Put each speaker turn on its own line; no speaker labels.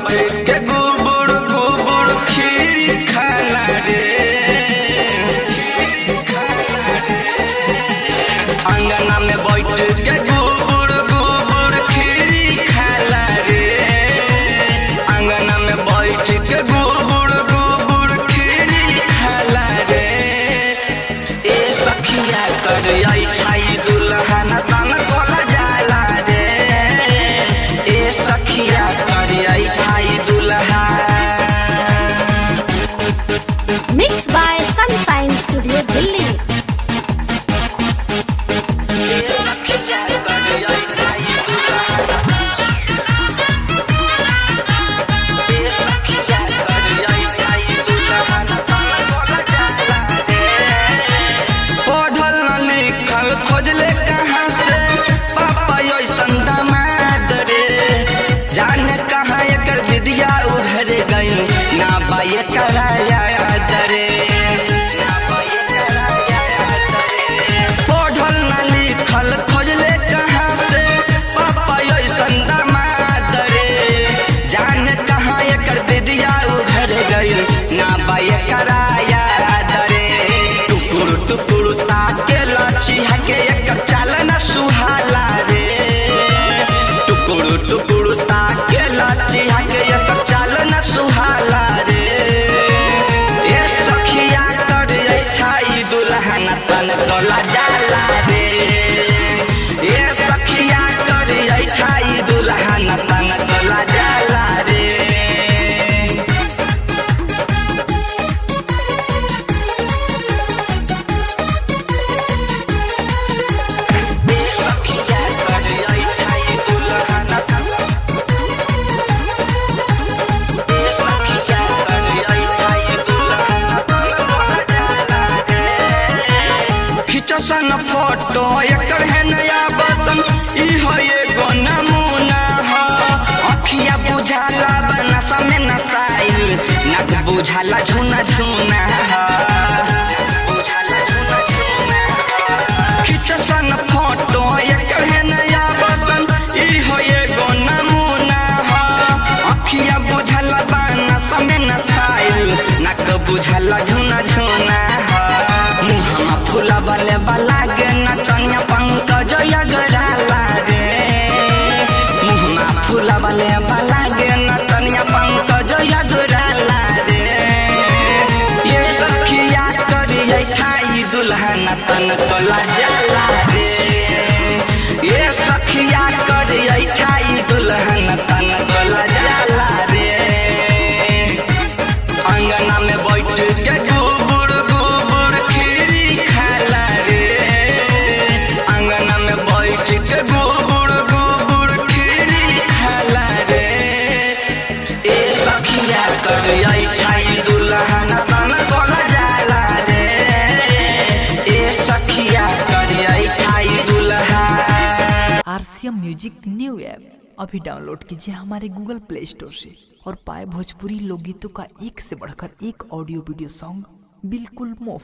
बैठ के गुबुर गुबुर खीर खाला रे। अंगना में बैठ के गुबुर गुबुर खीर खाला रे। अंगना में बैठ के गुबुर गुबुर खीर खाला रे। ए सखिया कर आई खाई दुल्हन तन कोला जाला रे। ए सखिया कर आई खाई दुल्हा।
Mixed by Sunshine Studio Delhi.
ए सखिया कर आई खाई दुल्हा। ए सखिया कर आई खाई दुल्हन तन कोला जाला रे। पढ़ल न लिखल खोजले कहाँ से पापा ऐसन दामाद रे। जाने कहाँ एकर दिदिया उधर गइल ना बा एकर याद रे। ना बा एकर याद रे। पढ़ल न लिखल खोजले कहाँ से पापा ऐसन दामाद रे। जाने कहाँ एकर दिदिया उधर गइल ना बा एकर याद रे। टुकुर टुकुर ताके लचिहा के एकर चालन सुहाला रे। टुकुर टुकुर ताके लचिहा के एकर चालन सुहाला रे। ए सखिया कर ठाई दुल्हन तन तोला जाला रे। ए सखिया कर ठाई दुल्हन तन तोला जाला रे। सखिया कर आई ठाई दुल्हन। सखिया कर आई ठाई दुल्हन तन तोला जाला रे। खिचसन फोटो एकर है नया बसन ई है एगो नमूना ह। अखिया बुझाला बनसा में नसाइल नक बुझाला झुना झुना ह। बुझाला झुना झुना ह। खिचसन फोटो एकर है नया बसन ई है एगो नमूना ह। अखिया बुझाला बनसा में नसाइल नक बुझाला झुना झुना ह। मुहमा फूला बले बला गे नचनिया पंकज अगराला रे। मुहमा फूला बले बला गे नचनिया पंकज अगराला रे। ये सखिया करियै ठाई दुल्हन तन तोला जाला रे। ये सखिया करियै ठाई दुल्हन तन तोला जाला रे। अंगना में बैठ के गोबर गोबर खीरी खाला रे। अंगना में बैठ के गोबर गोबर खीरी खाला रे। ए सखिया कर आई खाई दुल्हन तन कोला जाला रे। ए सखिया कर आई खाई दुल्हा।
आरसीएम म्यूजिक न्यू ऐप अभी डाउनलोड कीजिए हमारे गूगल प्ले स्टोर से और पाए भोजपुरी लोकगीतों का एक से बढ़कर एक ऑडियो वीडियो सॉन्ग बिल्कुल मुफ्त।